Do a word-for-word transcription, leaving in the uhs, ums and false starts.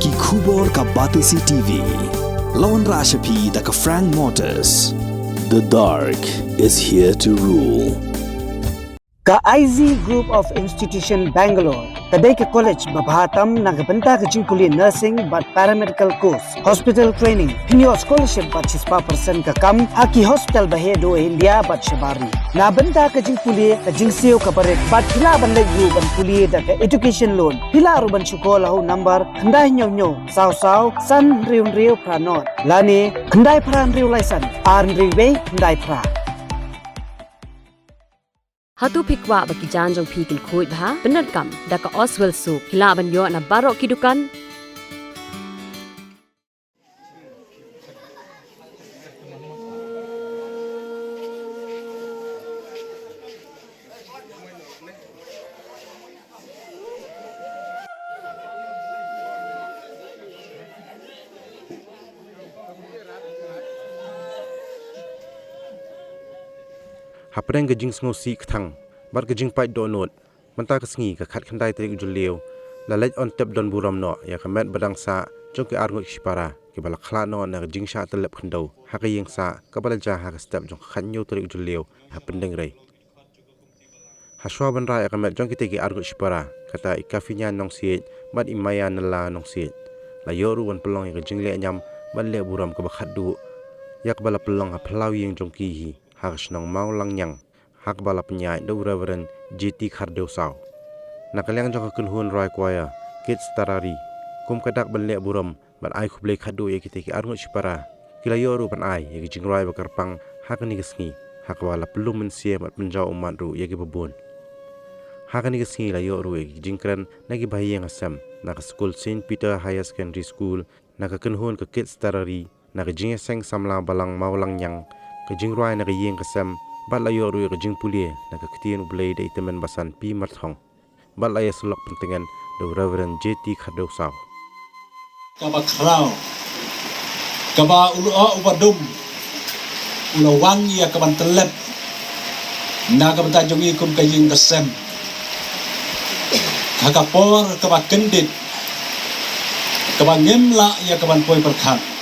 Ki khubor ka Batesi T V. La wanrah sha phi da ka Frank Motors. The dark is here to rule. Ka I Z Group of Institution Bangalore ka dei ka college ba bha tam na ka bynta ka jingpule nursing bad paramedical course, hospital training, pynïoh scholarship bad shispah percent ka kam ha ki hospital ba heh duh India bad shabar ri. Na bynta ka jingpule ka jingsiew kaba rit bad phi lah ban leit ruh ban pule da ka education loan. Phi lah ruh ban shu call ha u number khyndai hynñiew hynñiew saw saw san hynriew hynriew phra nod lane khyndai phra hynriew lai san ar hynriew wei khyndai phra. Hato phi kwah ba ki jaiñ jong phi kin khuid bha? Pyndonkam da ka Oswell Soap. Phi lah ban ïoh na baroh ki dukan. Hapdeng ka jingsngewsih kthang bad ka jingpait dohnud, mynta ka sngi ka khatkhyndai tarik u Jylliew, la leit on tep don burom noh ïa ka met ba dang sah jong ki arngut shipara kiba la khlad noh na ka jingshah tyllep khyndew ha ka ïing sah kaba la jia ha ka step jong ka khathynñiew tarik u Jylliew ha Pyndengrei. Hashwa ban rah ïa ka met jong kita ki arngut shipara, kata i Kafiña Nongsiej bad i Maya Nella Nongsiej, la ïoh ruh ban pynlong ïa ka jingleh ñiam bad leh burom kaba khatduh ïa kaba la pynlong ha phyllaw ïing jong ki hi ha ka shnong Mawlangñiang, ha kaba la pynïaid da u Reverend J T Khardewsaw. Na ka liang jong ka kynhun rwai choir Kids Tarari, kum ka dak ban leh burom bad ai khublei khatduh ïa kita ki arngut shipara, ki la ïoh ruh ban ai ïa ki jingrwai ba kyrpang ha kane ka sngi, ha kaba la pynlum mynsiem bad pynjaw ummat ruh ïa kiba bun. Ha kane ka sngi la ïoh ruh ïa ki jingkren na ki bahaïing hasem na ka skul Saint Peter Higher Secondary School, na ka kynhun ka Kids Tarari, na ka jingïaseng samla balang Mawlangñiang, ka jingrwai na ka ïing ka sem, bad la ïoh ruh ïa ka jingpule na ka Ktien U Blei da i Tymmen Basan P Marthong. Bad la ïasyllok pyntngen da u Reverend J T Khardewsaw. Kaba khraw, kaba u lyoh uba dum u la wan ïa kaban tyllep na ka bynta jong ngi kum ka ïing ka sem ha ka por kaba kyndit, kaba ngim lah ïa kaban poi pyrkhat.